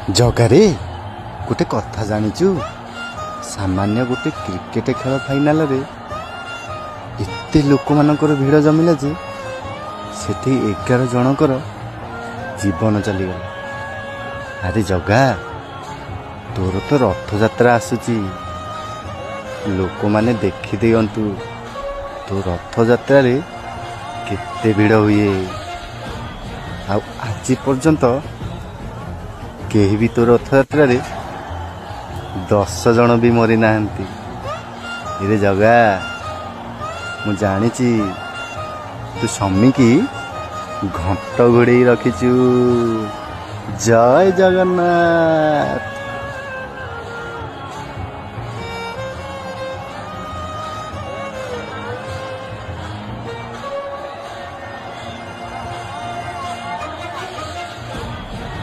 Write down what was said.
ଜଗାରେ, ଗୋଟେ କଥା ଜାଣିଛୁ? ସାମାନ୍ୟ ଗୋଟେ କ୍ରିକେଟ ଖେଳ ଫାଇନାଲରେ ଏତେ ଲୋକମାନଙ୍କର ଭିଡ଼ ଜମିଲା ଯେ ସେଠି 11 ଜଣଙ୍କର ଜୀବନ ଚାଲିଗଲା। ଆରେ ଜଗା, ତୋର ତ ରଥଯାତ୍ରା ଆସୁଛି, ଲୋକମାନେ ଦେଖିଦିଅନ୍ତୁ ତୋ ରଥଯାତ୍ରାରେ କେତେ ଭିଡ଼ ହୁଏ। ଆଉ ଆଜି ପର୍ଯ୍ୟନ୍ତ କେହି ବି ତୋ ରଥଯାତ୍ରାରେ 10 ଜଣ ବି ମରିନାହାନ୍ତି। ଏରେ ଜଗା, ମୁଁ ଜାଣିଛି ତୁ ସମିକି ଘଣ୍ଟ ଘୋଡ଼େଇ ରଖିଛୁ। ଜୟ ଜଗନ୍ନାଥ।